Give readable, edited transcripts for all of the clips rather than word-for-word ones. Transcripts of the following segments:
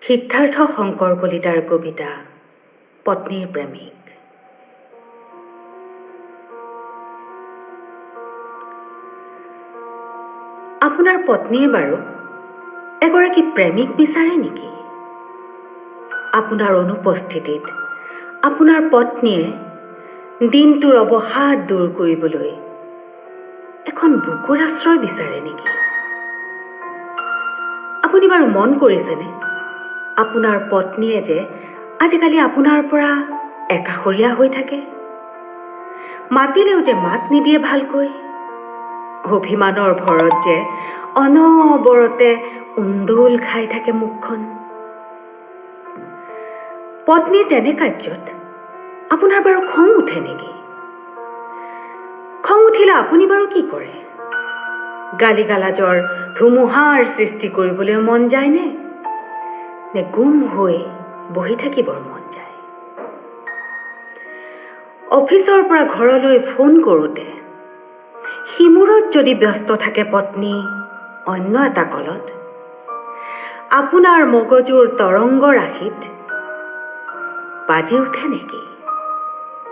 সিদ্ধাৰ্থ শংকৰ কলিতাৰ কবিতা পত্নীৰ প্ৰেমিক। আপোনাৰ পত্নীয়ে বাৰু এগৰাকী প্ৰেমিক বিচাৰে নেকি? আপোনাৰ অনুপস্থিতিত আপোনাৰ পত্নীয়ে দিনটোৰ অৱসাদ দূৰ কৰিবলৈ এখন বুকুৰ আশ্ৰয় বিচাৰে নেকি? আপুনি বাৰু মন কৰিছেনে আপোনাৰ পত্নীয়ে যে আজিকালি আপোনাৰ পৰা একাষৰীয়া হৈ থাকে, মাতিলেও যে মাত নিদিয়ে ভালকৈ, অভিমানৰ ভৰত যে অনবৰতে উন্দোল খাই থাকে মুখখন? পত্নীৰ তেনে কাৰ্যত আপোনাৰ বাৰু খং উঠে নেকি? খং উঠিলে আপুনি বাৰু কি কৰে? গালি গালাজৰ ধুমুহাৰ সৃষ্টি কৰিবলৈ মন যায়নে, নে গুম হৈ বহি থাকিবৰ মন যায়? অফিচৰ পৰা ঘৰলৈ ফোন কৰোঁতে সিমূৰত যদি ব্যস্ত থাকে পত্নী অন্য এটা কলত, আপোনাৰ মগজুৰ তৰংগ ৰাশিত বাজি উঠে নেকি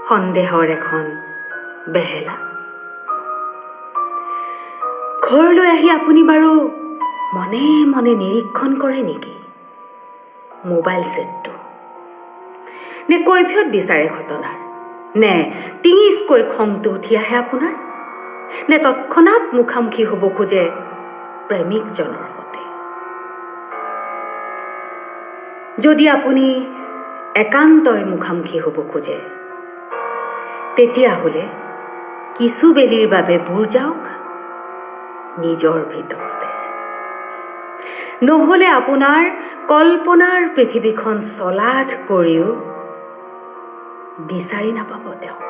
সন্দেহৰ এখন বেহেলা? ঘৰলৈ আহি আপুনি বাৰু মনে মনে নিৰীক্ষণ কৰে নেকি মোবাইল ছেটটো, নে কৈফিয়ত বিচাৰে ঘটনাৰ, নে টিঙিচকৈ খংটো উঠি আহে আপোনাৰ, নে তৎক্ষণাত মুখামুখি হ'ব খোজে প্ৰেমিকজনৰ সতে? যদি আপুনি একান্তই মুখামুখি হ'ব খোজে, তেতিয়াহ'লে কিছু বেলিৰ বাবে বুৰ যাওক নিজৰ ভিতৰতে। নহ'লে আপোনাৰ কল্পনাৰ পৃথিৱীখন চলাথ কৰিও বিচাৰি নাপাব তেওঁক।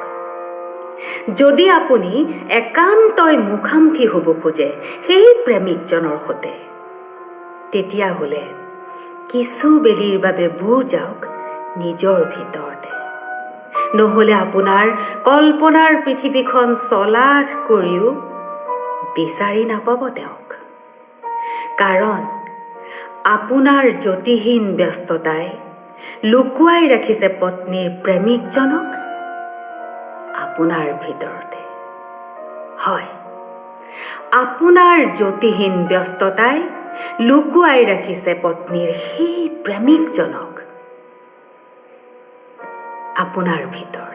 যদি আপুনি একান্তই মুখামুখি হ'ব খোজে সেই প্ৰেমিকজনৰ সতে, তেতিয়াহ'লে কিছু বেলিৰ বাবে বুৰ যাওক নিজৰ ভিতৰতে। নহ'লে আপোনাৰ কল্পনাৰ পৃথিৱীখন চলাথ কৰিও বিচাৰি নাপাব তেওঁক। কাৰণ আপোনাৰ জ্যোতিহীন ব্যস্ততাই লুকুৱাই ৰাখিছে পত্নীৰ প্ৰেমিকজনক আপোনাৰ ভিতৰতে। হয়, আপোনাৰ জ্যোতিহীন ব্যস্ততাই লুকুৱাই ৰাখিছে পত্নীৰ সেই প্ৰেমিকজনক আপোনাৰ ভিতৰতে।